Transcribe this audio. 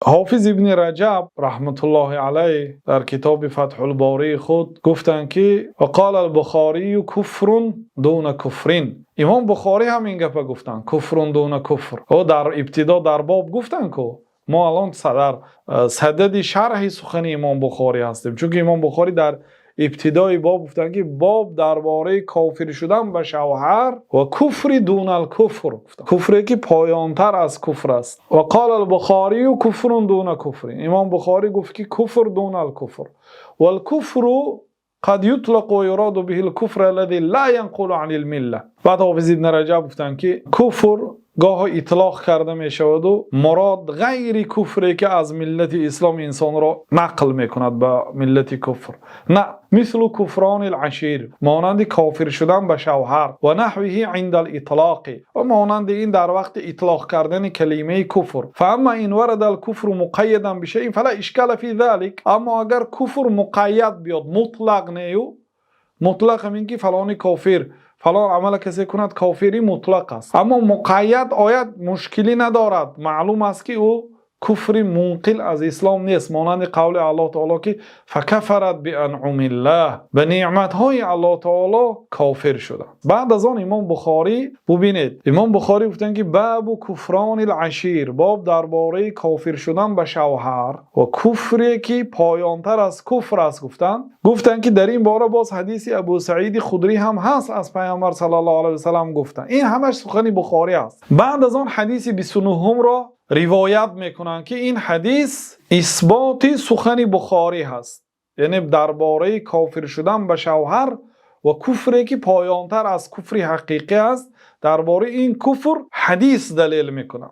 Ҳофиз Ибни Раҷаб раҳматуллоҳи алайҳ дар китоби Фатҳул-Борӣ худ гуфтанд, ки وقال البخاري كفر دون كفر. Имом Бухорӣ ҳам ин гапро гуфтанд: كفر دون كفر. Ӯ дар ибтидо дар боб гуфтанд, ки мо алон дар садади шарҳи сухани имом Бухорӣ ҳастем, чунки имом Бухорӣ дар ибтидои боб гуфтанд, ки боб дар бораи кофир шудан ба шавҳар ва كفر دون الكفر гуфтанд, куфре ки поёнтар аз куфр аст. وقال البخاري كفر دون كفر. Имом Бухорӣ гуфт, ки كفر دون الكفر والكفر قد يطلق ويراد به الكفر الذي لا ينقل عن الملة. Баъд Ҳофиз Ибни Раҷаб гуфтанд, ки куфр гоҳ итлоқ карда мешавад ва мурод ғайри куфре ки аз миллати ислом инсонро нақл мекунад ба миллати куфр, на مثل كفران العشير, монанди кофир шудан ба шавҳар, ونحوه عند الإطلاق, ва монанди ин дар вақти итлоқ кардани калимаи куфр. فأما إن ورد الكفر مقيدا بشيء فلا إشكال في ذلك. Аммо агар куфр муқайяд биёд, мутлақ нею, мутлақ ҳамин ки фалони кофир, фалон амала касе кунад, кофири мутлақ аст, аммо муқайяд ояд, мушкилӣ надорад, маълум аст, ки ӯ куфри мунқил аз ислом нест, монанди қавли Аллоҳ таоло, ки فكفرت بأنعم الله, ба неъматҳои Аллоҳ таоло кофир шуданд. Баъд аз он имом Бухорӣ, бубинед, имом Бухорӣ гуфтанд, ки باب كفران العشير, боб дар бораи кофир шудан ба шавҳар ва куфре ки поёнтар аз куфр аст гуфтанд. Гуфтанд, ки дар ин бора боз ҳадиси Абу Саиди Худрӣ ҳам ҳаст, аз Паёмбар саллаллоҳу алайҳи васаллам гуфтанд. Ин ҳамаш сухани Бухорӣ аст. Баъд аз он ҳадиси 29-ро ривоят мекунанд, ки ин ҳадис исботи сухани Бухорӣ ҳаст, яъне дар бораи кофир шудан ба шавҳар ва куфре ки поёнтар аз куфри ҳақиқӣ аст. Дар бораи ин куфр ҳадис далел мекунад.